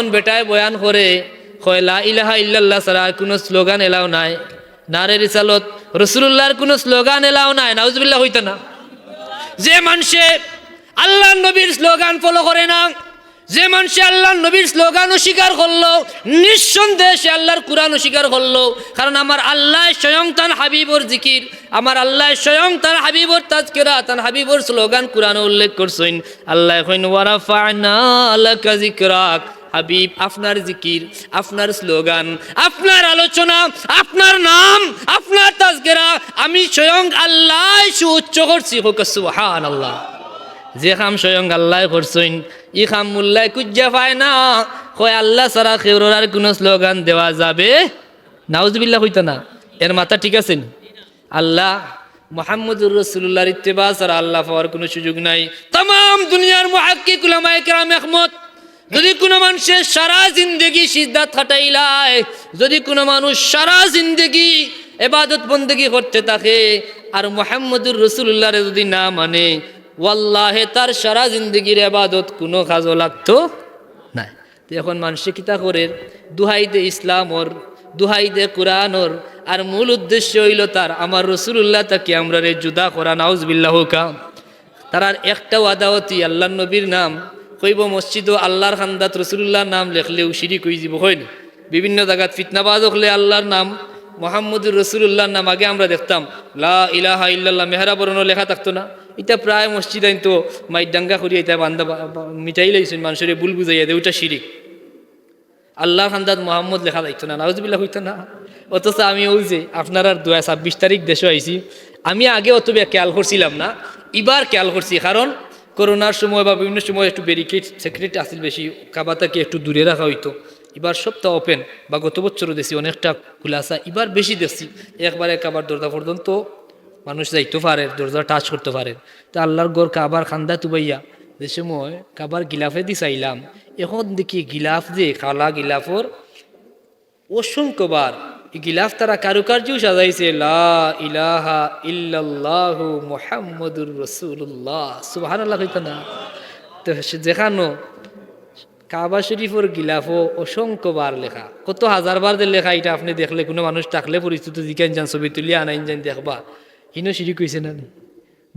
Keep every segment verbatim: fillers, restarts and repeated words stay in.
বেটায় বয়ান করে, কয়, "লা ইলাহা ইল্লাল্লাহ ছাড়া আর কুনু স্লোগান এলাও নাই, নারে রিসালত, রসুলুল্লাহর কুনু স্লোগান এলাও নাই।" নাউজুবিল্লাহ কইতা না? যে মানষে আল্লাহর নবীর স্লোগান ফলো করে না, যে মানষে আল্লাহর নবীর স্লোগান অস্বীকার করলো, নিঃসন্দেহে সে আল্লাহর কুরআন অস্বীকার করলো। কারণ আমার আল্লায় স্বয়ং তান হাবিবর জিকির, আমার আল্লায় স্বয়ং তান হাবিবর তাজকিরা, তান হাবিবর স্লোগান কুরআনো উল্লেখ করছইন। আল্লায় কইন, "ওয়া রাফা'না লাকা যিকরাক।" হাবিব, আপনার জিকির, আপনার স্লোগান, আপনার আলোচনা, আপনার নাম, আপনার তাজকিরা, আমি স্বয়ং আল্লায় সুউচ্চ করছি। কউক্কা সুবহানাল্লাহ। যে কাম স্বয়ং আল্লায় করছইন, ই কাম মুল্লায় খুজিয়া পায় না। কয়, "আল্লাহ ছাড়া কেউরর আর কুনু স্লোগান দেওয়া যাবে?" নাউজুবিল্লাহ কইতা না? এর মাথা ঠিক আছে নি? আল্লাহ, মুহাম্মদুর রাসূলুল্লাহর ইত্তেবা ছাড়া আল্লাহ পাওয়ার কুনু সুযোগ নাই। তামাম দুনিয়ার মুহাক্কিক উলামায়ে কেরাম একমত, যদি কুনু মানষে সারা জিন্দেগি সিজদাত কাটাইলায়, যদি কুনু মানুষ সারা জিন্দেগি ইবাদত বন্দেগি করতে থাকে, আর মুহাম্মদুর রাসূলুল্লাহরে যদি না মানে, ওয়াল্লাহে তার সারা জিন্দেগির ইবাদত কুনু কাজো লাগতো নায়। তে এখন মানষে কিতা করের? দুহাই দে ইসলামর, দুহাই দে কুরআনর, আর মূল উদ্দেশ্য অইলো তার আমার রসুলুল্লাহ থাকি আমরারে জুদা করা। নাউজুবিল্লাহ কউক্কা। তারার একটাউ আদাওয়াতি আল্লাহর নবীর নাম, কইবো মসজিদো আল্লাহর কান্দাত রসুলুল্লাহর নাম লেখলেউ শিরিক অইযিবো, কইন নি? বিভিন্ন জাগাত ফিতনাবাজ অকলে আল্লাহর নাম, মুহাম্মদুর রসুলুল্লাহর নাম, আগে আমরা দেখতাম লা ইলাহা ইল্লাল্লাহ মেহরাবর অনো লেখা থাকতো না, ইতা প্রায় মসজিদ আইন তো মাইর ডাঙ্গা করিয়া ইতা বান্দা বা-, বা-, মিটাইলাইছইন, মানষরে ভুল বুঝাইয়া দে, ওটা শিরিক। আল্লাহর কান্দাত মুহাম্মদ লেখা যাইতো না, নাউজুবিল্লাহ কইতা না। অথচ আমি ওই যে আপনারার দোয়ায় ছাব্বিশ তারিখ দেশো আইছি, আমি আগে অত বে-, খেয়াল করছিলাম না, ইবার খেয়াল করছি, কারণ করোনার সময় বা বিভিন্ন সময় একটু ব্যারিকেড সেক্রেট আছিল বেশি, কাবা থাকি একটু দূরে রাখা অইতো। ইবার সবটা ওপেন, বা গত বছরও দেখছি অনেকটা খুলাসা, ইবার বেশি দেখছি একবারে কাবার দরজা পর্যন্ত মানুষ যাইতো পারের, দরজা টাচ করতো পারের। তে আল্লাহর ঘর কাবার কান্দাত উবাইয়া যে সময় কাবার গিলাফেদি চাইলাম, এখন দেখি গিলাফ যে কালা গিলাফর অসংখ্যবার, ই গিলাফ তারা কারুকার্যও সাজাইছে, লা ইলাহা ইল্লাল্লাহু মুহাম্মাদুর রাসূলুল্লাহ। সুবহানাল্লাহ কইতা না? তে সে যেখানো কাবা শরীফর গিলাফো অসংখ্যবার লেখা, কত হাজারবার যে লেখা, ইটা আপনে দেখলে, কুনু মানুষ থাকলে পরিচিত জিকাইন যান, ছবি তুলিয়া আনাইন যান, দেখবা, হিনো শিরিক অইছে না নি?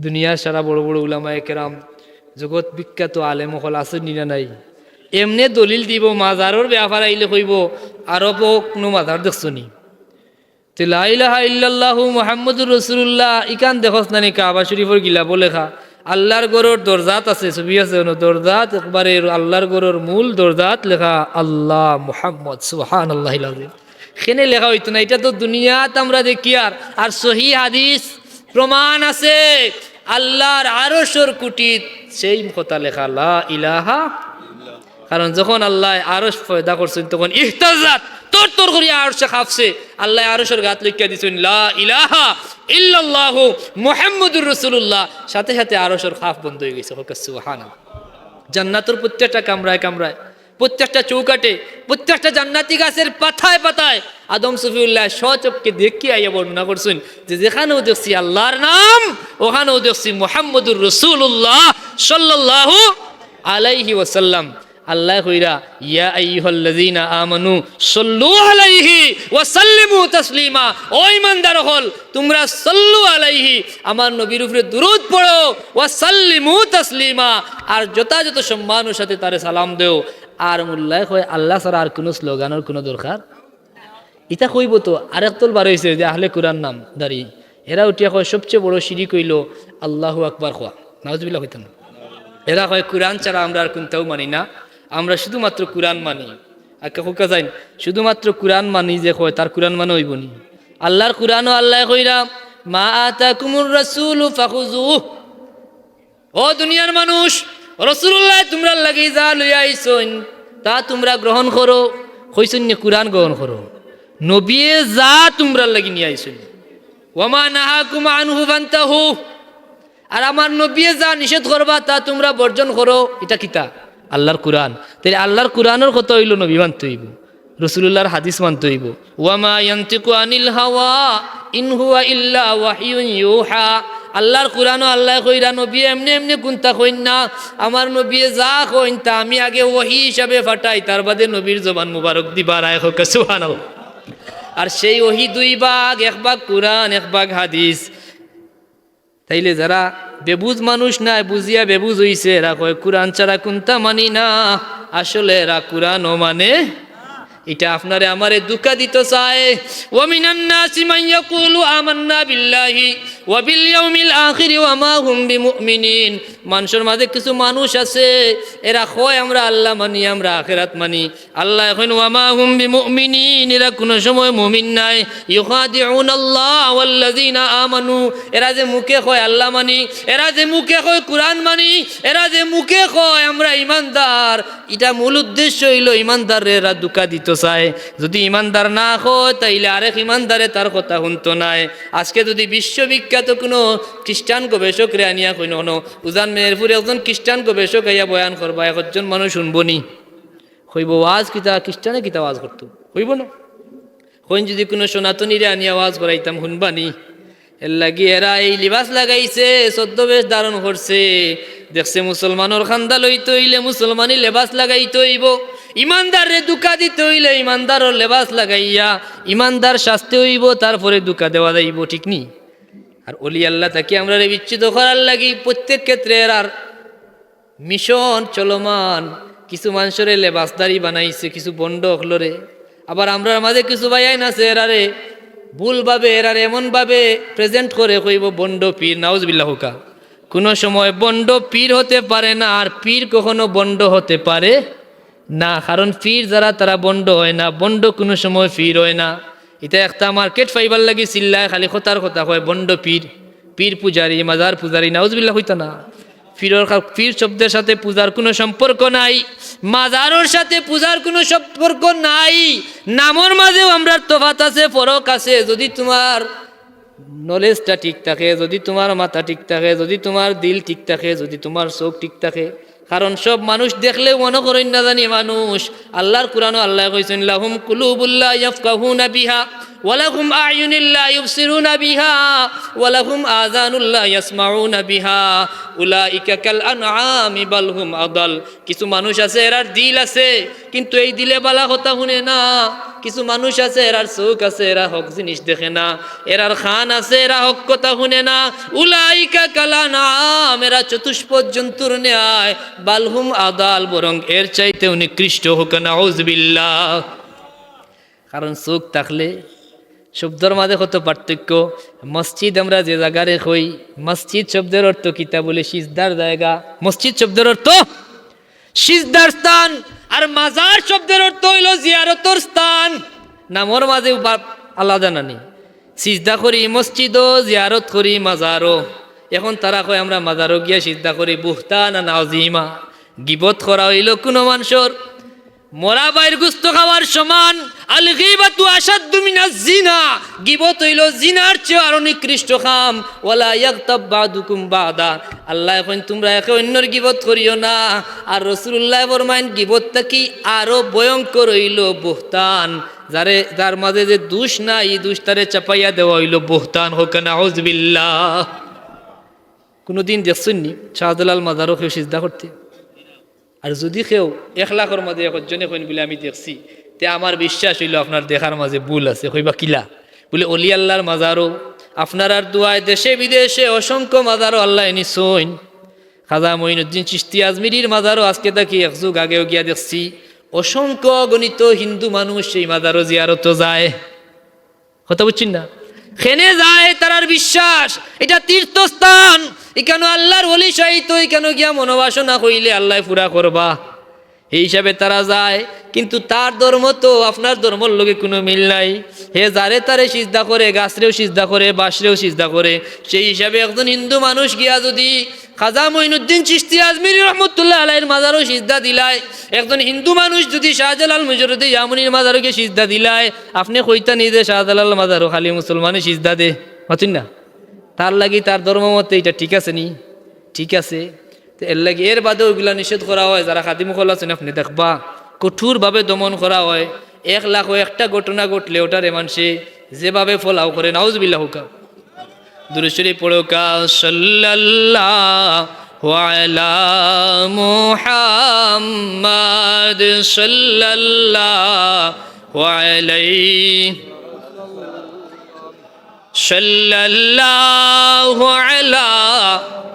দুনিয়ার সারা বড় বড় উলামায়ে কেরাম, জগৎ বিখ্যাত আলেম অকল আছইন নি না নাই? এমনে দলিল দিবো, মাজারর ব্যাপার আইলে কইবো, আরবো কুনু মাজার দেখছো নি? তে লা ইলাহা ইল্লাল্লাহু মুহাম্মাদুর রাসূলুল্লাহ, ইখান দেখছ না নি কাবা শরীফর গিলাফো লেখা? আল্লাহর ঘরর দরজাত আছে, ছবি আছে অনো, দরজাত একবারে আল্লাহর ঘরর মূল দরজাত লেখা আল্লাহ মুহাম্মদ, সুবহানাল্লাহিল আযীম। কেনে লেখা অইতো না? ইটা তো দুনিয়াত আমরা দেখিয়ার, আর সহি হাদিস প্রমাণ আছে, আল্লাহর আরশর কুটিত সেই কথা লেখা, লা ইলাহা। কারণ যখন আল্লায় আরশ পয়দা করছইন, তখন ইহতাজ্জাত, তর তর করিয়া আরশে কাঁপছে। আল্লায় আরশর গাত লেখিয়া দিছইন, লা ইলাহা ইল্লাল্লাহু মুহাম্মাদুর রাসূলুল্লাহ। সাথে সাথে আরশর কাঁপ বন্ধ অইগেছে। কউক্কা সুবহানাল্লাহ। জান্নাতর প্রত্যেকটা কামরায় কামরায়, প্রত্যেকটা চৌকাঠে, প্রত্যেকটা জান্নাতি গাছের পাতায় পাতায় আদম সফিউল্লাহ স্বচক্ষে দেখিয়া আইয়া বর্ণনা করছইন যে, "যেখানেও দেখছি আল্লাহর নাম, ওখানেও দেখছি মুহাম্মাদুর রাসূলুল্লাহ সাল্লাল্লাহু আলাইহি ওয়াসাল্লাম।" আল্লায় কইরা, "ইয়া আইয়ুহাল্লাযীনা আমানু সাল্লু আলাইহি ওয়া সাল্লিমু তাসলিমা।" ও ঈমানদার অকল, তুমরা সাল্লু আলাইহি, আমার নবীর উপরে দুরূদ পড়ো, ওয়া সাল্লিমু তাসলিমা, আর যথাযথ সম্মানর সাথে তারে সালাম দেও। আর মুল্লায় কয়, "আল্লাহ ছাড়া আর কুনু স্লোগানর কুনু দরকার?" ইতা কইবো তো। আরেক দল বার অইছে যে আহলে কুরআন নামধারী, এরা উঠিয়া কয়, "সবচেয়ে বড় শিরিক অইলো আল্লাহু আকবার কওয়া।" নাউজুবিল্লাহ কইতা না? এরা কয়, "কুরআন ছাড়া আমরা আর কুনটাও মানি না, আমরা শুধুমাত্র কুরআন মানি।" আক্কা কউক্কা যাইন, শুধুমাত্র কুরআন মানি যে কয়, তার কুরআন মানা অইবো নি? আল্লাহর কুরআনো আল্লায় কইরা, "মা আতাকুমুর রাসূলু ফাখুযুহু।" ও দুনিয়ার মানুষ, রাসূলুল্লায় তুমরার লাগি যা লইয়া আইছইন, তা তুমরা গ্রহণ করো। কইছইন নি কুরআন গ্রহণ করো? নবিয়ে যা তুমরার লাগি নিয়া আইছইন, "ওয়া মা নাহাকুম আনহু ফান্তাহু।" আর আমার নবিয়ে যা নিষেধ করবা, তা তুমরা বর্জন করো। ইটা কিতা? আল্লাহর কুরআন। তাইলে আল্লাহর কুরআনর কথা অইলো নবী মানতে অইবো, রাসূলুল্লাহর হাদিস মানতে অইবো। "ওয়া মা ইয়ানতিকু আনিল হাওয়া, ইন হুয়া ইল্লা ওয়াহয়ুন ইউহা।" আল্লাহর কুরআনো আল্লায় কইরা, নবীয়ে এমনে এমনে কুন্তা কইন না। আমার নবীয়ে যা কইন তা আমি আগে ওহী হিসাবে ফাটাই, তার বাদে নবীর জবান মুবারক দি বারায় কউক্কা, সুবহানাল্লাহ। আর সেই ওহী দুই ভাগ, এক ভাগ কুরআন, এক ভাগ হাদিস। তাইলে যারা বেবুঝ মানুষ নায়, বুঝিয়া বেবুঝ অইছে, এরা কয়, "কুরআন ছাড়া কুন্তা মানি না।" আসলে এরা কুরআনও মানে, ইটা আপনারে আমারে ধুকা দিতো চায়। "ওয়া মিনান নাসি মান ইয়াকুলু আমান্না বিল্লাহি ওয়া বিল ইয়াউমিল আখিরি ওয়া মা হুম বিমুমিনিন।" মানষর মাঝে কিছু মানুষ আছে, এরা কয়, "আমরা আল্লাহ মানি, আমরা আখেরাত মানি।" আল্লায় কইন, "ওয়া মা হুম বিমুমিনিন", এরা কুনু সময় মুমিন নায়। "ইউখাদিউনাল্লাহ ওয়াল্লাযিনা আমানু", এরা যে মুখে কয় আল্লাহ মানি, এরা যে মুখে কয় কুরআন মানি, এরা যে মুখে কয় আমরা ইমানদার, ইটা মূল উদ্দেশ্য অইলো ইমানদাররে এরা ধুকা দিতো চায়। যুদি ইমানদার না কয়, তাইলে আরেক ইমানদারে তার কথা হুনতো নায়। আজকে যুদি বিশ্ববিখ্যাত কুনু খ্রিস্টান গবেষকরে আনিয়া কইন, "অনো উজান মেহেরপুরে একজন খ্রিস্টান গবেষক আইয়া বয়ান করবা, একজন মানুষ হুনবো নি?" কইবো, "ওয়াজ কিতা, খ্রিস্টানে কিতা ওয়াজ করতো?" কইবো না? কইন, "যুদি কুনু সনাতনীরে আনিয়া ওয়াজ করাইতাম, হুনবা নি?" এরলাগি এরা এই লিবাস লাগাইছে, ছদ্মবেশ ধারণ করছে। দেখছে মুসলমানর খান্দা লইতে অইলে মুসলমানি লেবাস লাগাইতে অইবো, ইমানদাররে ধুকা দিতে অইলে ইমানদারর লেবাস লাগাইয়া ইমানদার সাজতে অইবো, তারপরে ধুকা দেওয়া যাইবো, ঠিক নি? আর অলি আল্লাহ থাকি আমরারে বিচ্যুত করার লাগি প্রত্যেক ক্ষেত্রে এরার মিশন চলমান। কিছু মানষরে লেবাসধারী বানাইছে, কিছু ভন্ড অকলরে। আবার আমরার মাঝে কিছু ভাইয়াইন আছে, এরারে ভুলভাবে, এরারে এমনভাবে present করে কইবো ভন্ড পীর, নাউজুবিল্লাহ কউক্কা। কুনু সময় ভন্ড পীর হতে পারে না, আর পীর কখনো ভন্ড হতে পারে না। কারণ পীর যারা, তারা ভন্ড অয় না, ভন্ড কুনু সময় পীর অয় না। ইতা একটা market পাইবার লাগি চিল্লায়, খালি কথার কথা কয়, "ভন্ড পীর, পীর পূজারি, মাজার পূজারি", নাউজুবিল্লাহ কইতা না। পীরর খা-, পীর শব্দের সাথে পূজার কুনু সম্পর্ক নাই, মাজারর সাথে পূজার কুনু সম্পর্ক নাই। নামর মাঝেও আমরার তফাত আছে, ফরক আছে। যুদি তুমার knowledge টা ঠিক থাকে, যুদি তুমার মাথা ঠিক থাকে, যুদি তুমার দিল ঠিক থাকে, যুদি তুমার চউখ ঠিক থাকে, কারণ সব মানুষ দেখলেউ মনো করইন না জানি মানুষ। আল্লাহর কুরআনো আল্লায় কইছইন, "লাহুম কুলুবুল লা ইয়াফকাহুনা বিহা, ওয়া লাহুম আ'য়ুনুল লা ইউবসিরুনা বিহা, ওয়া লাহুম আযানুল লা ইয়াসমাউনা বিহা, উলাইকা কাল আনআমি বাল হুম আদাল।" কিছু মানুষ আছে, এরার দিল আছে, কিন্তু এই দিলে বালা কথা হুনে না। কিছু মানুষ আছে, এরার চউখ আছে, এরা হক জিনিস দেখে না। এরার কান আছে, এরা হক কথা হুনে না। উলাইকা কাল আনআম, এরা চতুষ্পদ জন্তুর ন্যায়। বাল হুম আদাল, বরং এর চাইতেও নিকৃষ্ট, কউক্কা নাউজুবিল্লাহ। কারণ চউখ থাকলে শব্দর মাঝে কত পার্থক্য। মসজিদ আমরা যে জাগারে কই, মসজিদ শব্দের অর্থ কিতা? বুলে সিজদার জাগা। মসজিদ শব্দের অর্থ সিজদার স্থান। আর মাজার শব্দের অর্থ অইলো জিয়ারতর স্থান। নামর মাঝে বা-, আলাদা নানি। সিজদা করি মসজিদো, জিয়ারত করি মাজারো। এখন তারা কয়, "আমরা মাজারো গিয়া সিজদা করি।" বুহতানান আযীমা। গিবত করা অইলো কুনু মানষর মরা ভাইর গুস্ত খাওয়ার সমান। আল গীবাতু আশাদ্দু মিনাজ জিনা, গিবত অইলো জিনার চেয়ে আরো নিকৃষ্ট কাম। ওয়ালা ইয়াগতাব বাদুকুম বাদা, আল্লায় কইন, "তুমরা একে অইন্যর গিবত করিও না।" আর রাসুলুল্লায় ফরমাইন, গিবত থাকি আরো ভয়ঙ্কর অইলো বুহতান, যারে, যার মাঝে যে দুষ নাই, ই দুষ তারে চাপাইয়া দেওয়া অইলো বুহতান, কউক্কা নাউজুবিল্লাহ। কুনুদিন দেখছইন নি শাহজালাল মাজারো কেউ সিজদা করতে? আর যুদি কেউ এক লাখর মাঝে একজনে কইন বুলে, "আমি দেখছি," তে আমার বিশ্বাস অইলো আপনার দেখার মাঝে ভুল আছে। কইবা, "কিলা?" বুলে, "অলি আল্লার মাজারো আপনারার দোয়ায় দেশে বিদেশে অসংখ্য মাজারো আল্লায় নিছইন। খাজা মঈনুদ্দিন চিশতি আজমিরির মাজারো আজকে থাকি এক যুগ আগেও গিয়া দেখছি, অসংখ্য অগণিত হিন্দু মানুষ সেই মাজারো জিয়ারতো যায়।" কথা বুঝছইন না? কেনে যায়, তারার বিশ্বাস ইটা তীর্থস্থান, ইকানো আল্লার ওলি শায়িত, ইকানো গিয়া মনোবাসনা কইলে আল্লায় পুরা করবা। এই হিসাবে তারা যায়, কিন্তু তার ধর্ম তো আপনার ধর্মর লগে কুনু মিল নাই। হে যারে তারে সিজদা করে, গাছরেও সিজদা করে, বাঁশরেও সিজদা করে। সেই হিসাবে একজন হিন্দু মানুষ গিয়া যুদি খাজা মঈনুদ্দিন চিশতি আজমিরি রহমতুল্লাহ আলাইহির মাজারো সিজদা দিলায়, একজন হিন্দু মানুষ যুদি শাহজালাল মুজাররদে ইয়ামনির মাজারো গিয়া সিজদা দিলায়, আপনে কইতা নি যে শাহজালাল মাজারো খালি মুসলমানে সিজদা দে? মাতইন না? তার লাগি তার ধর্ম মতে ইটা ঠিক আছে নি? ঠিক আছে। তে এর লাগি এর বাদেও ইগুলা নিষেধ করা অয়, যারা খাদিম অকল আছইন আপনে দেখবা কঠোরভাবে দমন করা অয়। এক লাখো একটা ঘটনা ঘটলে ওটারে মানষে যেভাবে ফলাও করে, নাউজুবিল্লাহ কউক্কা। দুরূদ শরীফ পড়ুক্কা। সাল্লাল্লাহু আলা মুহাম্মাদ, সাল্লাল্লাহু আলাইহি, সাল্লাল্লাহু আলা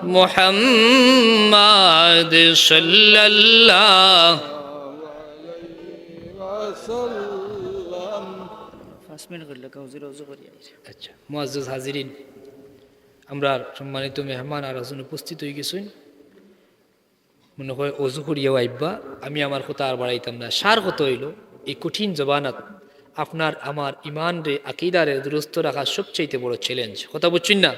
মুহাম্মাদ, সাল্লাল্লাহু। পাঁচ মিনিট করলে কাউজির অজু করি আইছে। আচ্ছা, মুআজ্জাজ হাজিরিন, আমরার সম্মানিত মেহমান আর একজন উপস্থিত অইগেছইন। মনে অয় অজু করিয়াউ আইবা, আমি আমার কথা আর বাড়াইতাম না। সার কথা অইলো, এই কঠিন জমানাত আপনার আমার ইমানরে, আকিদারে দুরুস্ত রাখা সবচাইতে বড় challenge। কথা বুঝছইন না?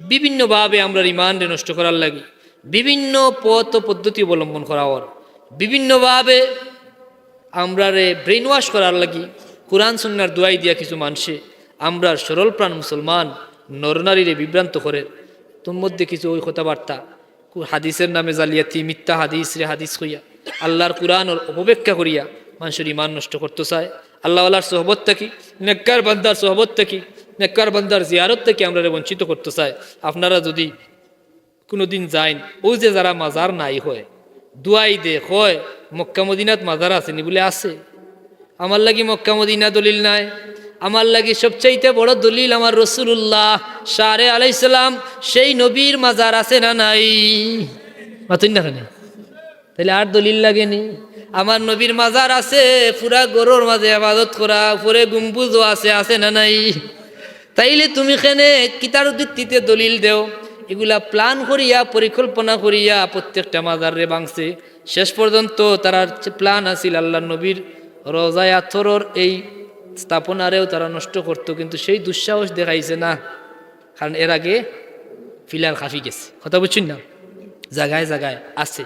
বিভিন্নভাবে আমরার ইমানরে নষ্ট করার লাগি বিভিন্ন পথ ও পদ্ধতি অবলম্বন করা অর, বিভিন্নভাবে আমরারে brainwash করার লাগি কোরআন সুন্নার দুয়াই দিয়া কিছু মানষে আমরার সরল প্রাণ মুসলমান নরনারীরে বিভ্রান্ত করের। তোর মধ্যে কিছু ওই কথাবার্তা, কু-, হাদিসের নামে জালিয়াতি, মিথ্যা হাদিসরে হাদিস কইয়া, আল্লার কোরআনর অপব্যাখ্যা করিয়া মানষর ইমান নষ্ট করতো চায়। আল্লাওয়ালার সোহবত থাকি, নেককার বান্দার সোহবত থাকি, নেককার বান্দার জিয়ারত থাকি আমরারে বঞ্চিত করতো চায়। আপনারা যুদি কুনুদিন যাইন, অউ যে যারা মাজার নাই কয়, দুয়াই দে কয়, মক্কা মদিনাত মাজার আছে নি? বুলে আছে। আমার লাগি মক্কা মদিনা দলিল নায়, আমার লাগি সবচাইতে বড় দলিল আমার রসুলুল্লাহ সারে আলাইহিস সালাম, সেই নবীর মাজার আছে না নাই? মাতইন না কেনে? তাইলে আর দলিল লাগে নি? আমার নবীর মাজার আছে, পুরা ঘরর মাঝে ইবাদত করা, উপরে গম্বুজও আছে, আছে না নাই? তাইলে তুমি কেনে কিতার ভিত্তিতে দলিল দেও? ইগুলা plan করিয়া, পরিকল্পনা করিয়া প্রত্যেকটা মাজাররে ভাঙছে। শেষ পর্যন্ত তারার যে plan আছিল আল্লার নবীর রওজায়ে আতহরর এই স্থাপনারেও তারা নষ্ট করতো, কিন্তু সেই দুঃসাহস দেখাইছে না, কারণ এর আগে pillar খাফি গেছে। কথা বুঝছইন না? জাগায় জাগায় আছে।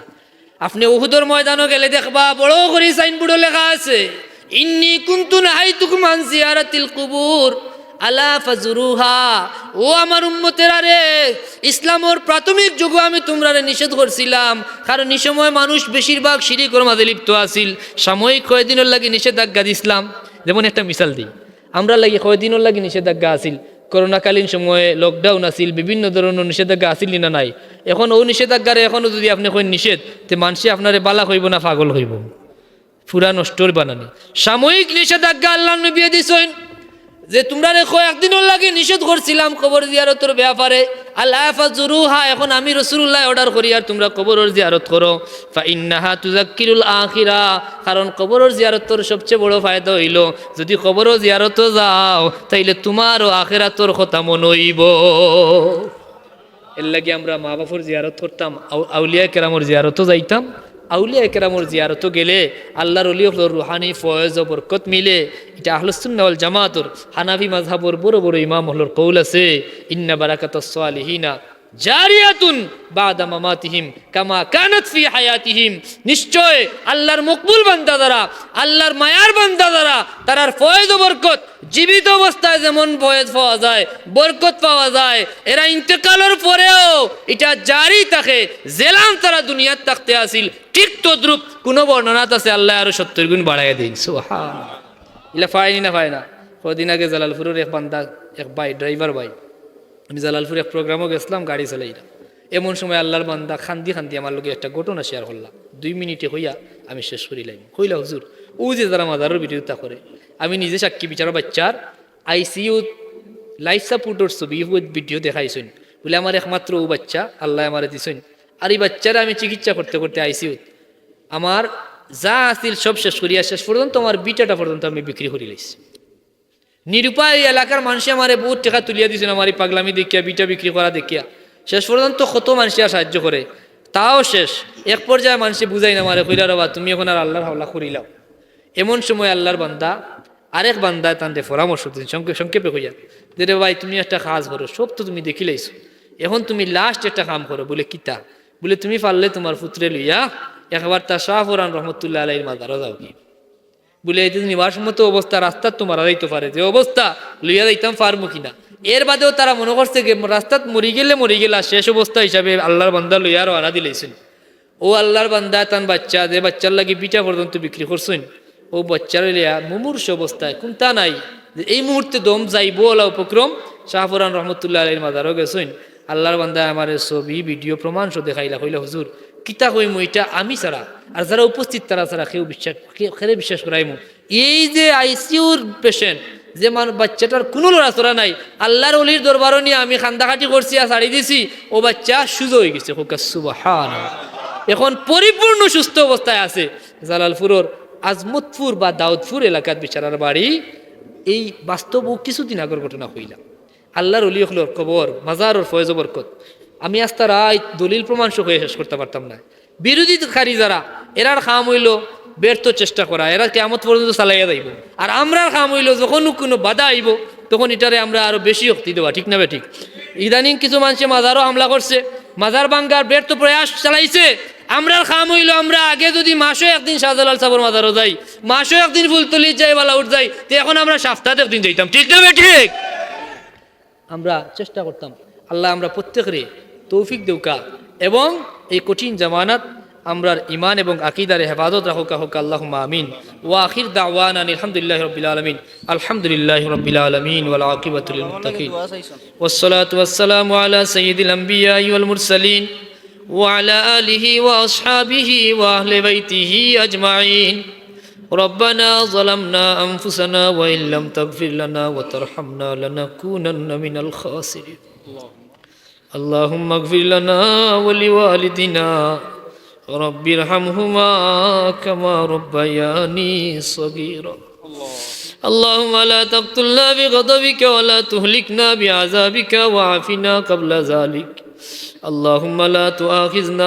আপনে উহুদর ময়দানো গেলে দেখবা, বড় করি signboardও লেখা আছে, "ইন্নী কুনতু নাহাইতুকুম আন জিয়ারাতিল কুবুর, আলা ফাজুরুহা।" ও আমার উম্মতেরা রে, ইসলামর প্রাথমিক যুগো আমি তুমরারে নিষেধ করছিলাম, কারণ ই সময় মানুষ বেশিরভাগ শিরিকর মাঝে লিপ্ত আছিল। সাময়িক কয়দিনর লাগি নিষেধাজ্ঞা দিছলাম। যেমন একটা মিসাল দেই, আমরার লাগি কয়দিনর লাগি নিষেধাজ্ঞা আছিল, করোনাকালীন সময়ে lockdown আছিল, বিভিন্ন ধরনর নিষেধাজ্ঞা আছিল নি না নাই? এখন অউ নিষেধাজ্ঞারে এখনো যুদি আপনে কইন নিষেধ, তে মানষে আপনারে বালা কইবো না পাগল কইবো? পুরা নষ্টর বানানি। সাময়িক নিষেধাজ্ঞা আল্লার নবীয়ে দিছইন যে তুমরারে কয়েকদিনর লাগি নিষেধ করছিলাম কবর জিয়ারতর ব্যাপারে, আলা ফাজুরুহা, এখন আমি রসুলুল্লায় order করি আর তুমরা কবরর জিয়ারত করো। ফাইন্নাহা তুযাক্কিরুল আখিরা, কারণ কবরর জিয়ারতর সবচে বড় ফায়দা অইলো, যুদি কবরর জিয়ারতো যাও, তাইলে তুমারও আখেরাতর কথা মনো অইবো। এরলাগি আমরা মা-বাফর জিয়ারত করতাম, আউ-, আউলিয়া কেরামর জিয়ারতো যাইতাম। আউলিয়া কেরামর জিয়ারতো গেলে আল্লার অলি অকলর রুহানি ফয়েজ ও বরকত মিলে। ইটা আহলুস সুন্নাহ ওয়াল জামাতর হানাফি মাযহাবর বড় বড় ইমাম অকলর কওল আছে, "ইন্না বারাকাতাস সালিহিনা জারিয়াতুন বা'দা মামাতিহিম কামা কানাত ফি হায়াতিহিম।" নিশ্চয় আল্লার মকবুল বান্দা যারা, আল্লার মায়ার বান্দা যারা, তারার ফয়েজ ও বরকত জীবিত অবস্থায় যেমন ফয়েজ পাওয়া যায়, বরকত পাওয়া যায়, এরা ইন্তেকালর পরেও ইটা জারি থাকে। যেলান তারা দুনিয়াত থাকতে আছিল, ঠিক তদ্রূপ। কুনু বর্ণনাত আছে, আল্লায় আরো সত্তর গুণ বাড়াইয়া দেইন। সুবহানাল্লাহ। ইলা পায় নি না পায় না? কয়দিন আগে জালালপুরর এক বান্দা, এক ভাই, driver ভাই, আমি জালালপুর এক program-ও গেছলাম, গাড়ি চালাইরা। এমন সময় আল্লার বান্দা কান্দি কান্দি আমার লগে একটা ঘটনা share করলা। দুই মিনিটে কইয়া আমি শেষ করিলাইমু। কইলা, "হুজুর, অউ যে যারা মাজারর ভিতরে তা করে, আমি নিজে সাক্ষী, বেচারা বাইচ্চার ICU-ত life support-র ছবি, video দেখাইছইন। বুলে, আমার একমাত্র অউ বাইচ্চা আল্লায় আমারে দিছইন। আর ই বাইচ্চারে আমি চিকিৎসা করতে করতে ICU-ত আমার যা আছিল সব শেষ করিয়া শেষ পর্যন্ত আমার ভিটাটা পর্যন্ত আমি বিক্রি করিলাইছি।" নিরুপায় অউ এলাকার মানষে আমারে বউত টেকা তুলিয়া দিছইন, আমার ই পাগলামি দেখিয়া, ভিটা বিক্রি করা দেখিয়া। শেষ পর্যন্ত কত মানষে আর সাহায্য করে, তাও শেষ। এক পর্যায়ে মানষে বুঝাইন আমারে, কইলা, "রে বা, তুমি এখন আর আল্লার হাওলা করিলাও।" এমন সময় আল্লার বান্দা, আরেক বান্দায় তানরে পরামর্শ দিছইন, সংক্ষে-, সংক্ষেপে কইয়া, যে, "রে ভাই, তুমি একটা কাজ করো, সব তো তুমি দেখিলাইছো, এখন তুমি last একটা কাম করো।" বুলে, "কিতা?" বুলে, "তুমি পারলে তুমার পুতরে লইয়া একবার তার শাহপুরান রহমতুল্লাহ আলাইহির মাজারো যাওগি।" বুলে, "এদিন নিবার সময় তো অবস্থা, রাস্তাত তো মারা যাইতো পারে, যে অবস্থা, লইয়া যাইতাম পারমু কিনা?" এর বাদেও তারা মনো করছে যে রাস্তাত মরি গেলে মরি গেলা, শেষ অবস্থা হিসাবে আল্লার বান্দা লইয়া রওয়ানা দিলাইছইন। অউ আল্লার বান্দা তান বাইচ্চা, যে বাইচ্চার লাগি ভিটা পর্যন্ত বিক্রি করছইন, অউ বাইচ্চারে লইয়া মুমূর্ষু অবস্থায়, কুন্তা নাই, যে এই মুহূর্তে দম যাইবো অলা উপক্রম, শাহপরান রহমতুল্লাহ আলাইহির মাজারো গেছইন, আল্লাহর বান্দায় আমারে ছবি, ভিডিও প্রমাণ সহ দেখাইলা, কইলা, "হুজুর, কিতা কইমু, ইটা আমি ছাড়া আর যারা উপস্থিত তারা ছাড়া কেউ বিশ্বাস, কেউ, কেরে বিশ্বাস করাইমু?" এই যে আইসিইউর পেশেন্ট, যে মানুষ, বাচ্চাটার কুনু লড়াচড়া নাই, আল্লাহর ওলির দরবারো নিয়া আমি কান্দাকাটি করছি আর ছাড়ি দিছি, ও বাচ্চা সুজা অইগেছে। কউক্কা সুবহানাল্লাহ। এখন পরিপূর্ণ সুস্থ অবস্থায় আছে। জালালপুরর আজমতপুর বা দাউদপুর এলাকাত বেচারার বাড়ি। এই বাস্তব ও কিছুদিন আগর ঘটনা কইলাম। আল্লাহর ওলি অকলর কবর, মাজারর ফয়েজ ও বরকত। আমি আস্তা রাইত দলিল প্রমাণ সহ শেষ করতাম পারতাম নায়। বিরোধীকারী যারা, এরার কাম অইলো ব্যর্থ চেষ্টা করা, এরা কিয়ামত পর্যন্ত চালাইয়া যাইবো। আর আমরার কাম অইলো যখন কুনু বাধা আইবো, তখন ইটারে আমরা আরো বেশি শক্তি দেওয়া, ঠিক না বেঠিক? ইদানিং কিছু মানষে মাজারো হামলা করছে, মাজার ভাঙ্গার ব্যর্থ প্রয়াস চালাইছে। আমরার কাম অইলো আমরা আগে যুদি মাসো একদিন শাহজালাল সাবর মাজারো যাই, মাসো একদিন ফুলতলিত যাই, বালাউট যাই, তে এখন আমরা সাপ্তাত একদিন যাইতাম, ঠিক না বেঠিক? আমরা চেষ্টা করতাম। আল্লাহ আমরা প্রত্যেকরে তৌফিক দেউক্কা এবং এই কঠিন জামানাত আমরার ইমান এবং আকিদারে হেফাজত রাখউক্কা, কউক্কা আল্লাহুম্মা আমিন। ওয়া আখির দাওয়ানা আলহামদুলিল্লাহি রাব্বিল আলামিন। আলহামদুলিল্লাহি রাব্বিল আলামিন ওয়াল আকিবাতু লিল মুত্তাকিন। والصلاة والسلام على سيد الأنبياء والمرسلين وعلى آله وأصحابه وأهل بيته أجمعين. ربنا ظلمنا أنفسنا وإن لم تغفر لنا وترحمنا لنكونن من الخاسرين. اللهم اغفر لنا ولوالدينا رب ارحمهما كما ربياني صغيرا. اللهم لا تقتلنا بغضبك ولا تهلكنا بعذابك وعافنا قبل ذلك. اللهم لا تؤاخذنا